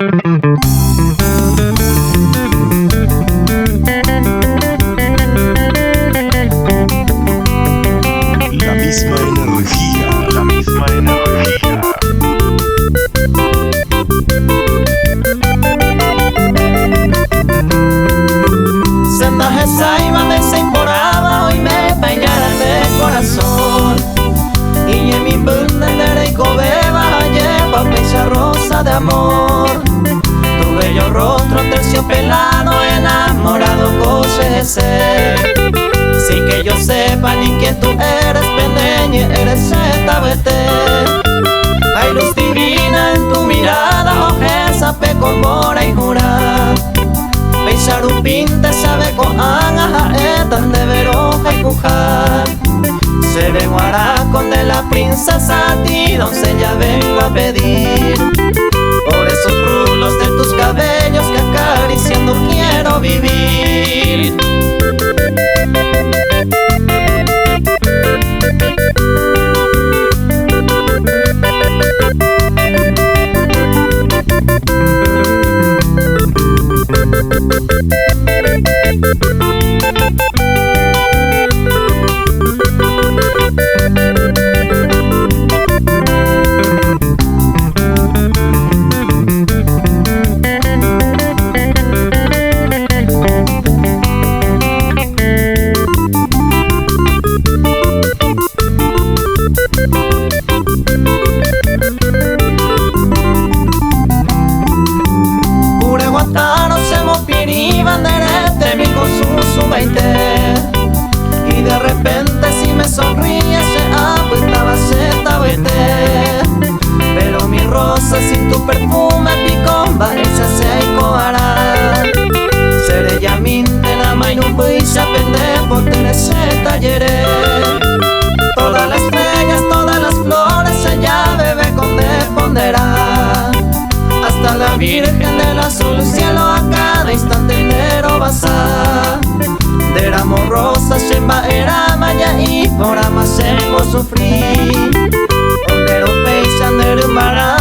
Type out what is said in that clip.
La misma energía, la misma energía. Senda me hoy me de corazón. Y en mi y cobeba lleva pecha rosa de amor. Tu bello rostro terciopelado, enamorado coche ese. Sin que yo sepa ni quién tú eres, pendeñe, eres vete. Hay luz divina en tu mirada, ojeza, peco, mora y jura. Peixarupinte sabe coan, tan de veroja y cujar. Se ve con de la princesa a ti, doncella vengo a pedir. Por esos rulos de tus cabellos que acariciando quiero vivir. Y de repente si me sonríes se apuestaba se vete. Pero mi rosa sin tu perfume picón va se coará. Seré ya minte la mainu puisa pende por ese talleré. Todas las estrellas, todas las flores ella bebe con ponderá. Hasta la Virgen del azul cielo a cada instante enero vas a Deramo rosa, shemba era maya y por sufrir. Ondero peixa, anderu mara.